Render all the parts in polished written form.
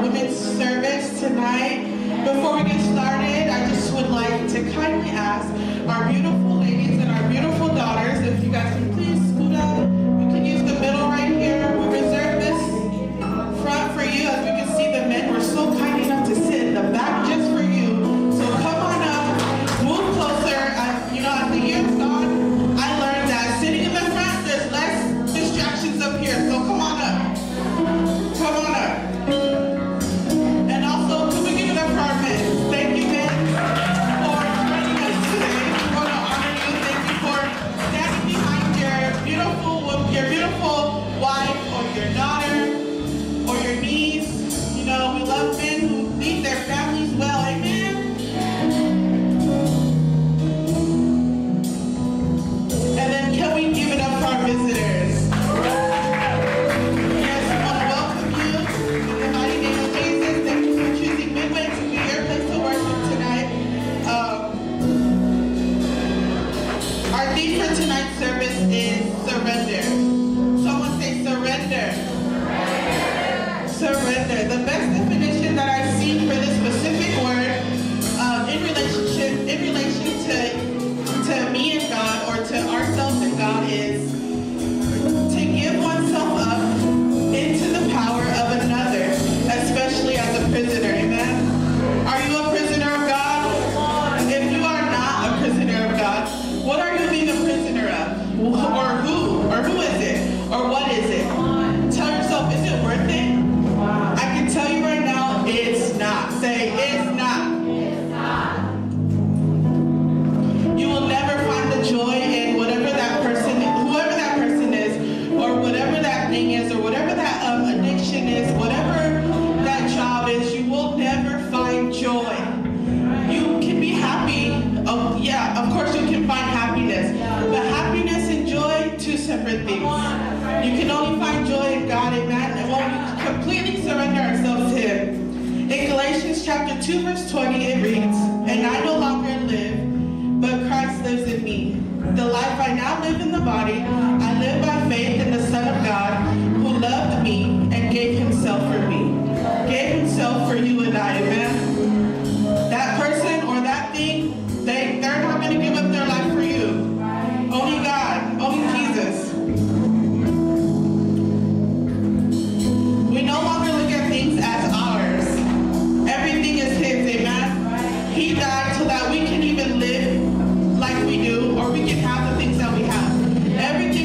women's service tonight. Before we get started, I just would like to kindly ask our beautiful ladies and our beautiful daughters if you guys can please scoot up. We can use the middle right here. We reserve this front for you. As we can see, the men were so kind enough to sit in the back just for you. So come on up, move closer. As the years gone, I learned that sitting in the front, there's less distractions up here. So come on up. Come on up. And also, can we give it up for our men? Thank you, men, for joining us today. We want to honor you. Thank you for standing behind your beautiful wife or your daughter or your niece. We love men who lead their families well. Amen. And then can we give it up for our visitors? Yes, we want to welcome you in the mighty name of Jesus. Thank you for choosing Midway to be your place to worship tonight. Our theme for tonight's service is surrender. Someone say surrender. Surrender. The best definition that I've seen for this specific word in relation to me and God, or to ourselves and God, is to give oneself up into the power of another, especially as a prisoner. Amen. Are you a prisoner of God? If you are not a prisoner of God, what are you being a prisoner of? Or who? Or who is it? Or what is it? Tell yourself, is it worth it? I can tell you right now, it's not. Say, it's not. You will never find the joy in whatever that person, whoever that person is, or whatever that thing is, or whatever that addiction is, whatever that job is. You will never find joy. You can be happy. Oh, yeah, of course you can find happiness. But happiness and joy, two separate things. You can only find joy in God, amen, and when we completely surrender ourselves to Him. In Galatians chapter 2, verse 20, it reads, "And I no longer live, but Christ lives in me. The life I now live in the body, I live by faith in the Son of God, who loved me and gave himself for me." Gave himself for you and I, amen. That person or that thing, they're not going to give up their life for you. Only God, only Jesus. We no longer look at things as ours. Everything is His, amen? He died so that we can even live like we do, or we can have the things that we have. Everything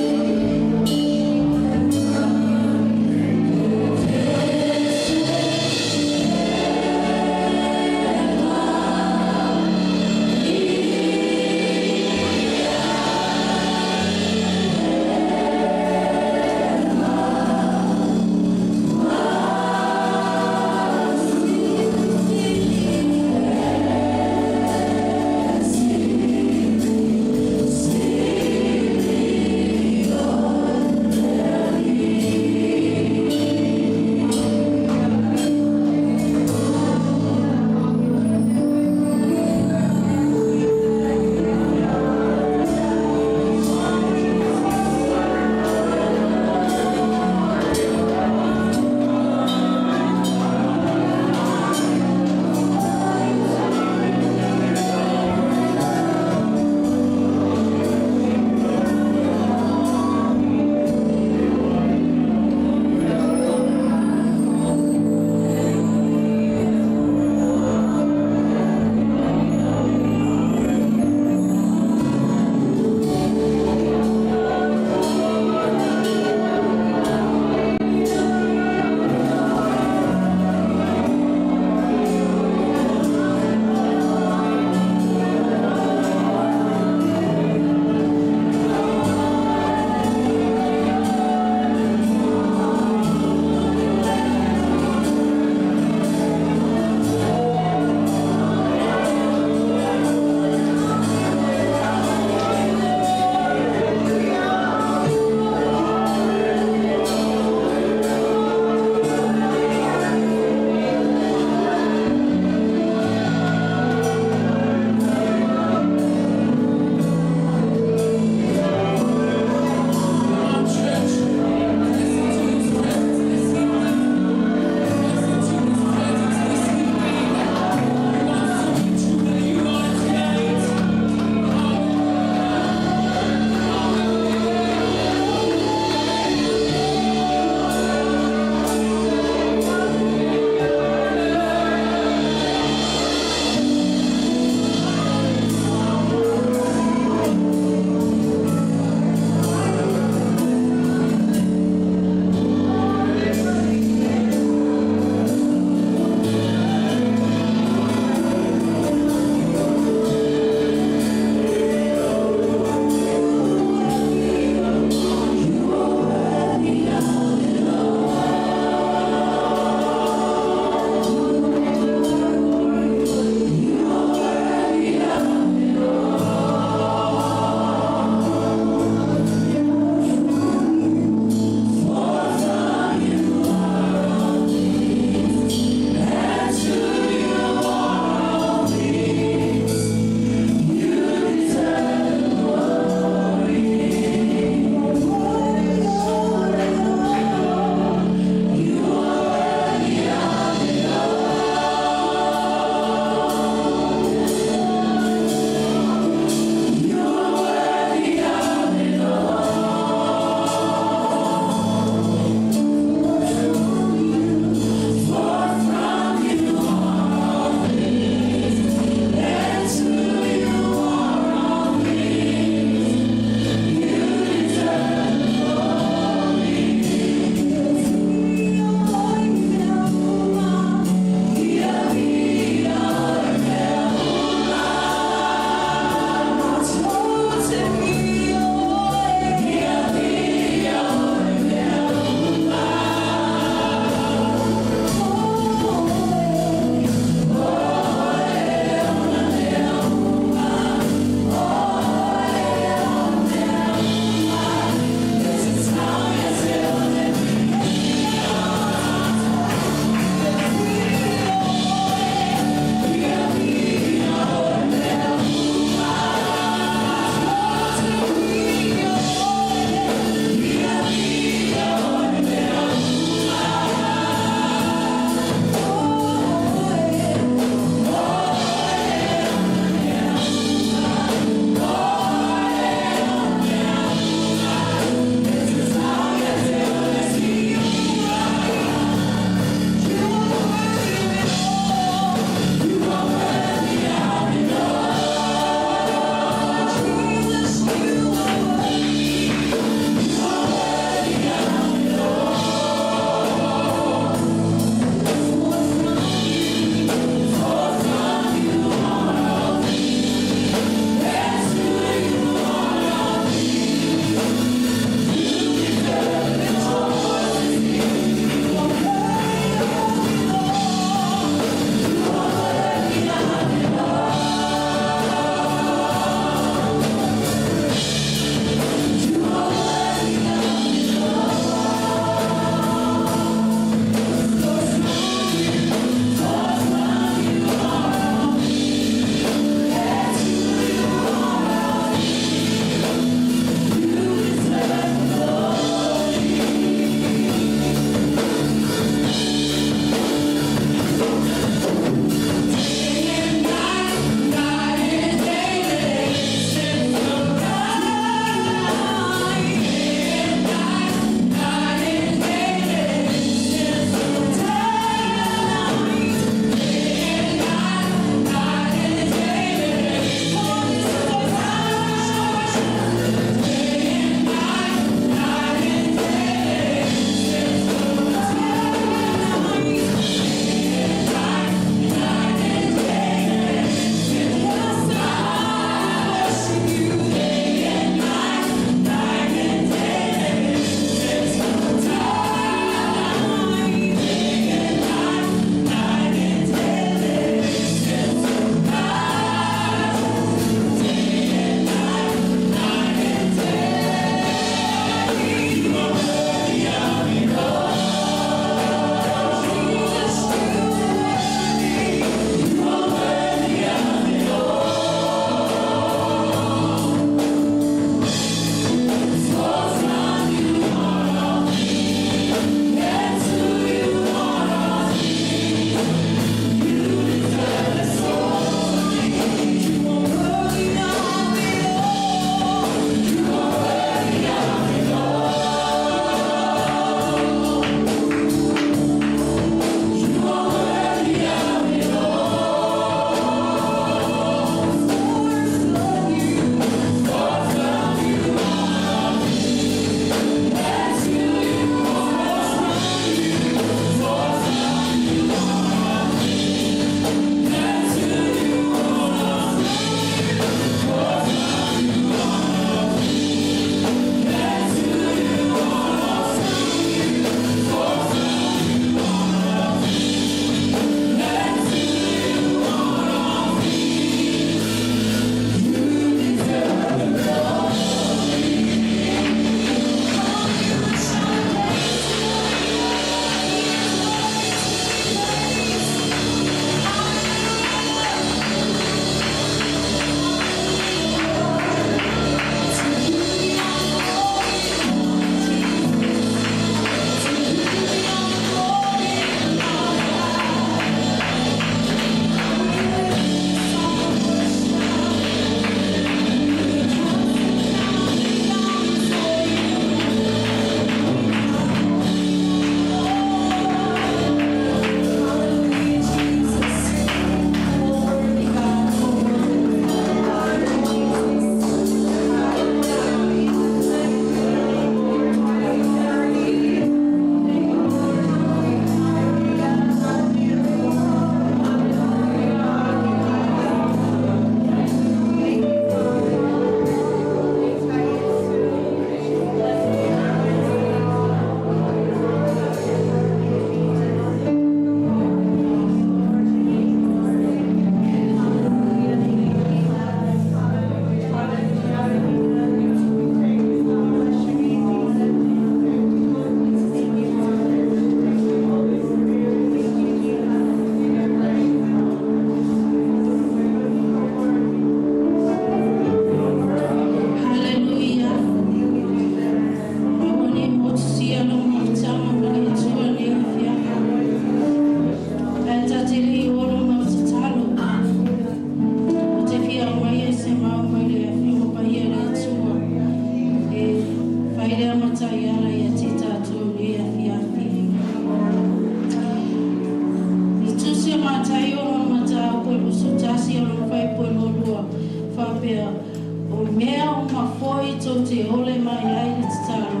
tou te ole mai ai le tatalo,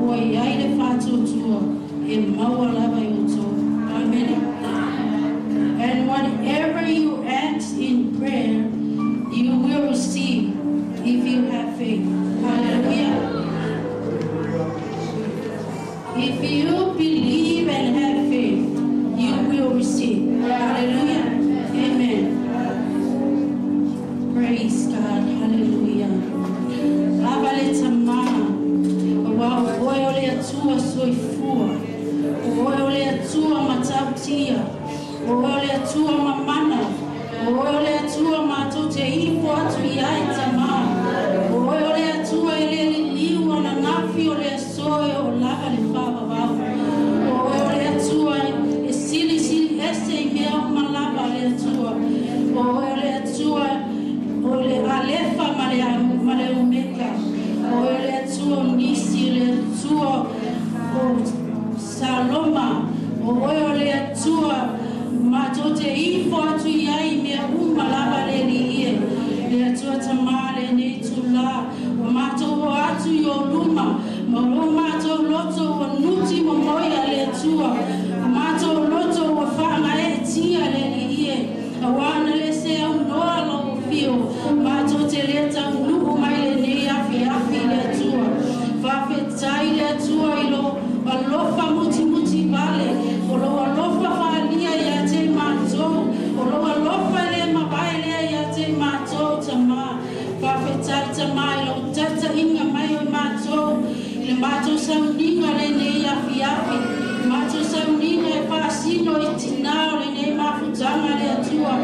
ua i ai le faatuatua e maua lava e outou. Amene. And whatever you ask in prayer, you will receive if you have faith. Hallelujah. If you believe and have faith, you will receive. Hallelujah. Amen. Praise God. Hallelujah. Lava le Tamā. Aua o oe o le Atua soifua. O oe o le Atua matautia. O oe o le Atua mamana. O oe o le Atua matou te ifo atu i ai Tamā. O oe o le Atua e le liliu ananafi o le aso e oo lava le faavavau. O oe o le Atua e silisili ese i mea uma lava le Atua. O oe o le Atua o le Alefa ma le Omeka. O oe o le Atua o Nisi, o le Atua o Saloma. O oe o le Atua matou te ifo atu i ai mea uma lava le Alii e. Le Atua Tamā lenei itulā. Ua matou o atu i o luma. Ma o matou loto ua nuti momoi a le Atua. O matou loto ua whaangaetia le Alii e. Auā ana le se aunoa lou afio. Matou te le taunuu mai lenei afiafi le Atua. Faafetai le Atua i lou alofa mutimuti vale. O lou alofa faaalia ia te matou. O lou alofa le mavae lea ia te matou Tamā. Faafetai Tamā i lou taitaiga mai o matou. I le matou sauniga lenei afiafi. Matou sauniga e faasino i tinā o lenei mafutaga le Atua.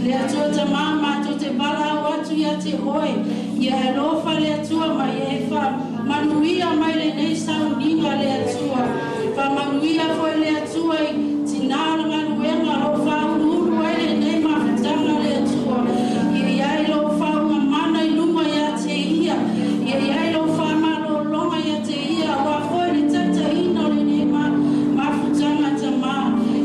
Le Atua Tamā matou te valaau atu ia te oe. Ia e alofa le Atua ma ia e faamanuia mai lenei sauniga le Atua. Faamanuia foi le Atua i tinā o le galuega o loo faauluulu ai lenei mafutaga le Atua. Ia i ai lou faaugamana i luma ia te ia. Ia i ai lou faamalologa ia te ia. Auā foi le taitaiina o lenei mafutaga Tamā.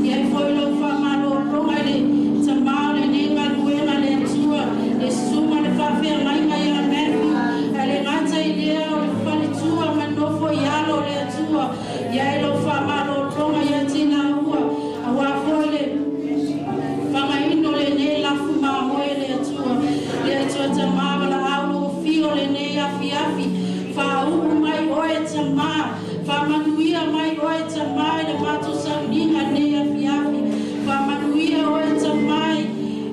Ia ai foi lou faamalologa i le Tamā o lenei galuega le Atua. Le susuga le faafeagaiga ia Matthew. Ae le gata i lea o le faletua ma nofo i alo o le Atua. Ia ai lou faamalologa ia te laua. Auā foi le fagaina o lenei lafu mamoe le Atua. Le Atua Tamā valaau lou afio lenei afiafi. Faauu mai oe Tamā. Faamanuia mai oe Tamā i le matou sauniga lenei afiafi. Faamanuia oe Tamā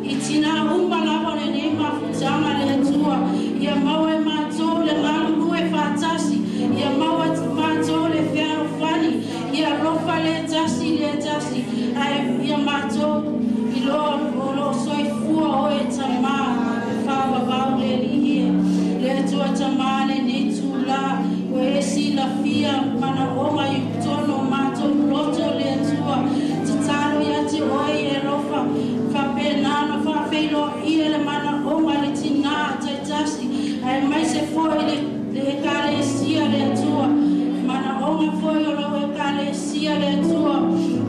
i tinā uma lava o lenei mafutaga le Atua. Ia maua e matou le galulue faatasi. Ia maua matou le fealofani. Ia alofa le tasi le tasi. Ae ia matou iloa o loo soifua oe Tamā. Faavavau le Alii e. Le Atua Tamā lenei itulā. Ua e silafia manaoga i totonu o matou loto le Atua. Tatalo ia te oe e alofa. Faapena ona faafeiloaia le manaoga le tinā taitasi. Aemaise foi le ekalesia le Atua. Manaoga foi o lau ekalesia le Atua.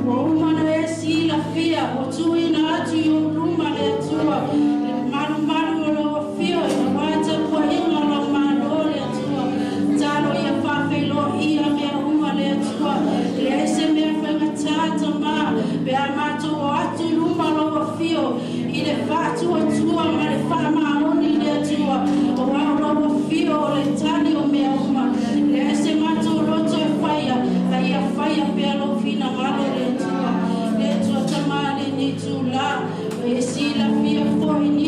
Ua uma ona e silafia. Ua tuuina atu i ou luma le Atua. Le malumalu o lou afio auā tapuaiga o lau Malo le Atua. Talo ia faafeiloaia mea uma le Atua. E leai se mea faigatā Tamā. Pe a matou o atu i luma o lou afio i le faatuatua ma le faamaoni le Atua. Auā o lou afio o le tali o mea uma. Leai se matou loto e faia. A ia faia pea lou finagalo le Atua. Le Atua Tamā lenei itulā. E silafia foi.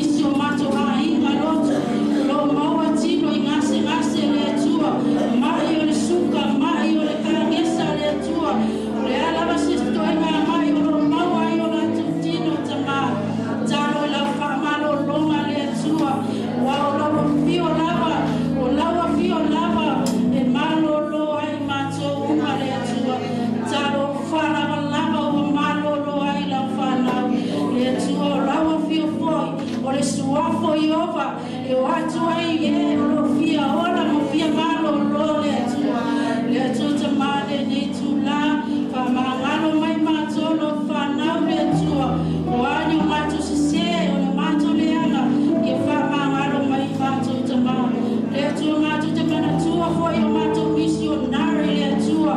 Manatua foi o matou missionary le Atua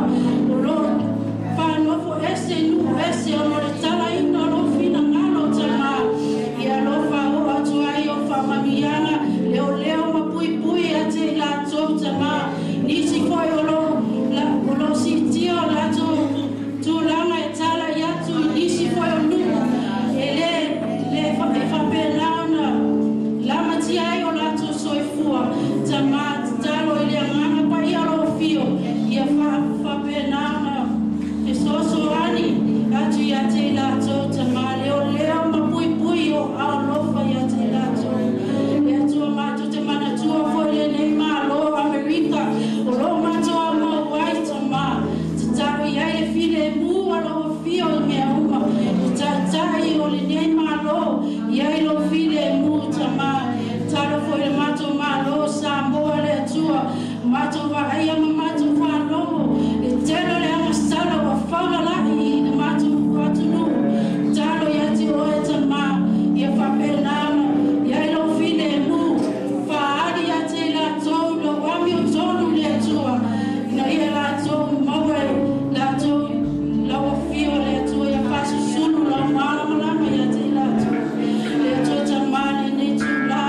o lo o faanofo ese i nuu ese ona o le talaina o lou finagalo Tamā. Ia alofa oo atu ai o faamanuiaga leoleo ma puipui ia te i latou Tamā. Nisi foi o lo o lo o siitia o latou tulaga e talai atu i nisi foi o nuu e le le e faapena ona lamatia ai o latou soifua Tamā. Tatalo i le Agaga Paia o lou afio ia faapena ona fesoasoani atu ia te i latou Tamā, leoleo ma puipui o aao alofa ia te i latou. Le Atua matou te manatua foi lenei Malo o Amerika o lo o matou aumau ai Tamā. Tatalo i ai le filemu o lou afio i mea uma i taitai o lenei Malo, i ai lou filemu Tamā. Tatalo foi i le matou Malo o Samoa le Atua, matou vaaia ma matou faalogo le tele o le agasala ua faulalai i le matou atunuu. Tatalo ia te oe Tamā ia faapena ona i ai lou filemu faaali ia te i latou lou amiotonu le Atua ina ia latou maua e latou lau afio le Atua ia faasusulu lau malamalama ia te i latou le Atua Tamā. Lenei itulā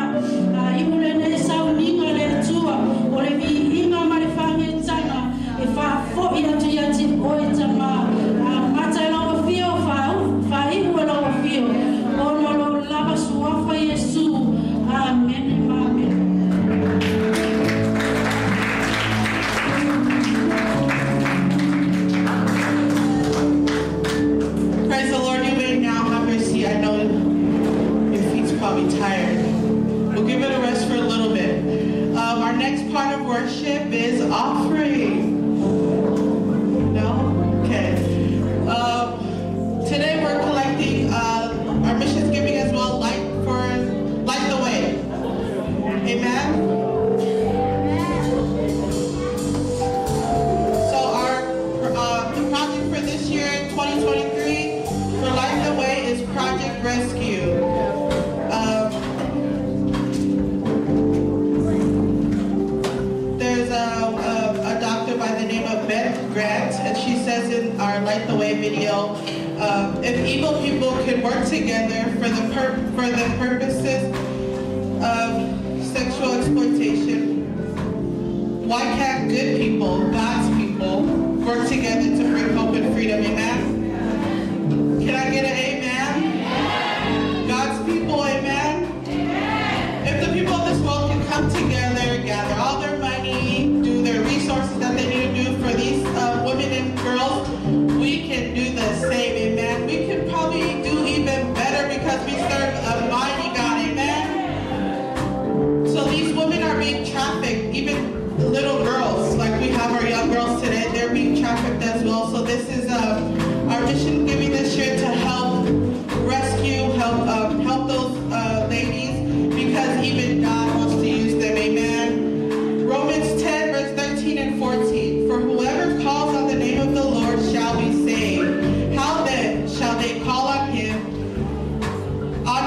a iu lenei sauniga le Atua o le viiga ma le faagietaga e faafoi atu ia te oe Tamā, amata e lau afio faaiu e lau afio ona o lou lava suafa Iesu. Amene ma amene. Praise the Lord. You may now have your seat. I know your feet's probably tired. We'll give it a rest for a little bit. Our next part of worship is offering. No? Okay. Today we're collecting our missions giving as well, light the way. Amen. So our the project for this year, 2023, for Light the Way is Project Rescue. There's a doctor by the name of Beth Grant, and she says in our Light the Way video, if evil people can work together for the purposes of sexual exploitation, why can't good people, God's people, work together to bring hope and freedom? Amen? Can I get an amen? God's people, amen? If the people of this world can come together, gather all their money, do their resources that they need to do for these women and girls, we can do the same, amen? We can probably do even better because we serve a mighty God, amen? So these women are being trafficked, even little girls, like we have our young girls today, they're being trafficked as well. So this is our mission giving this year to help rescue, help those ladies, because even God wants to use them, amen. Romans 10, verse 13 and 14. For whoever calls on the name of the Lord shall be saved. How then shall they call on him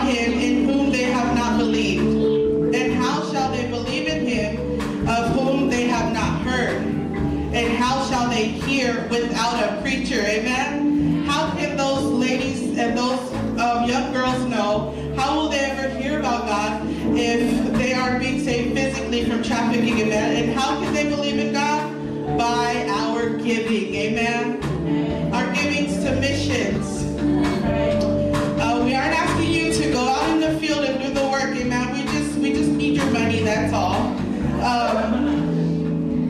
in whom they have not believed? And how shall they believe in him of whom they have not heard? And how shall they hear without a preacher? Amen. How can those ladies and those young girls know? How will they ever hear about God if they are being saved physically from trafficking? Amen. And how can they believe in God? By our giving. Amen. Our givings to missions. We aren't asking you to go out in the field and do the work, amen. We just need your money. That's all.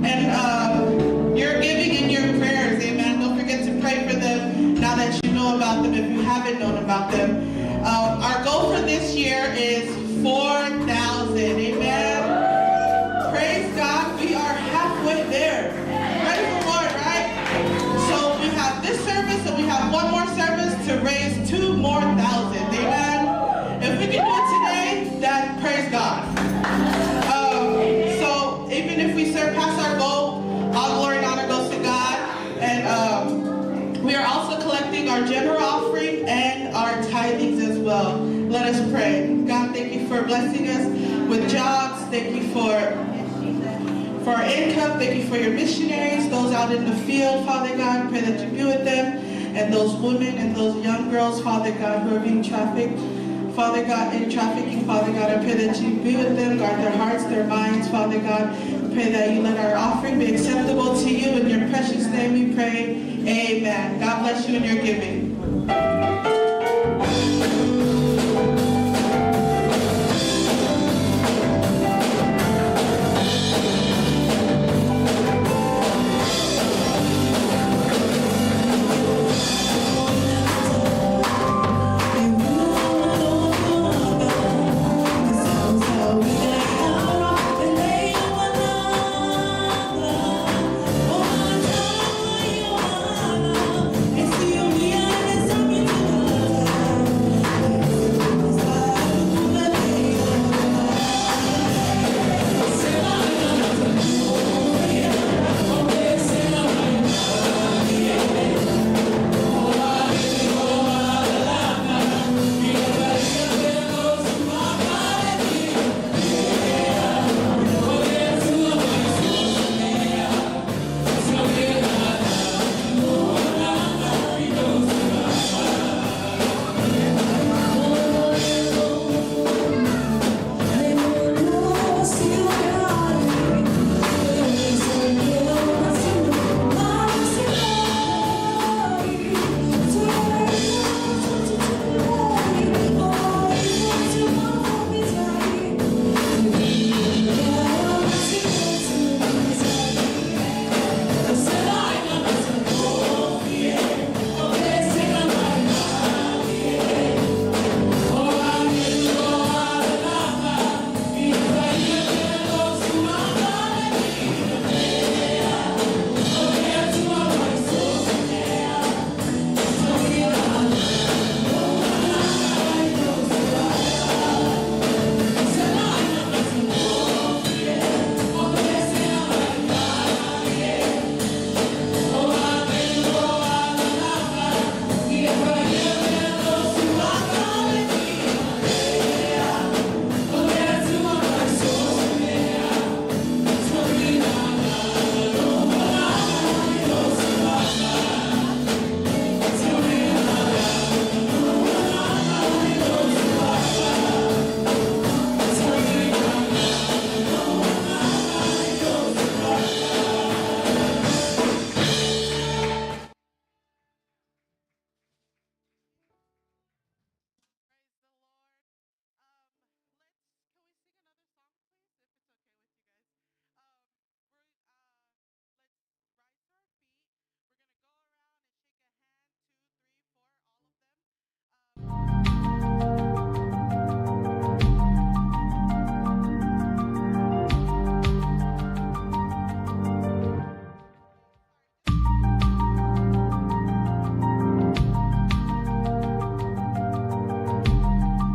And your giving and your prayers, amen. Don't forget to pray for them now that you know about them. If you haven't known about them, our goal for this year is 4,000, amen. Praise God, we are halfway there. Praise the Lord, right? So we have this service and we have one more service to raise 2 more thousand. Amen. If we can do it today, then praise God. So even if we surpass our goal, all glory and honor goes to God. And we are also collecting our general offering and our tithings as well. Let us pray. God, thank you for blessing us with jobs. Thank you for for our income. Thank you for your missionaries, those out in the field, Father God. Pray that you be with them and those women and those young girls, Father God, who are being trafficked. Father God, in trafficking, Father God, I pray that you be with them, guard their hearts, their minds, Father God. Pray that you let our offering be acceptable to you. In your precious name we pray. Amen. God bless you in your giving.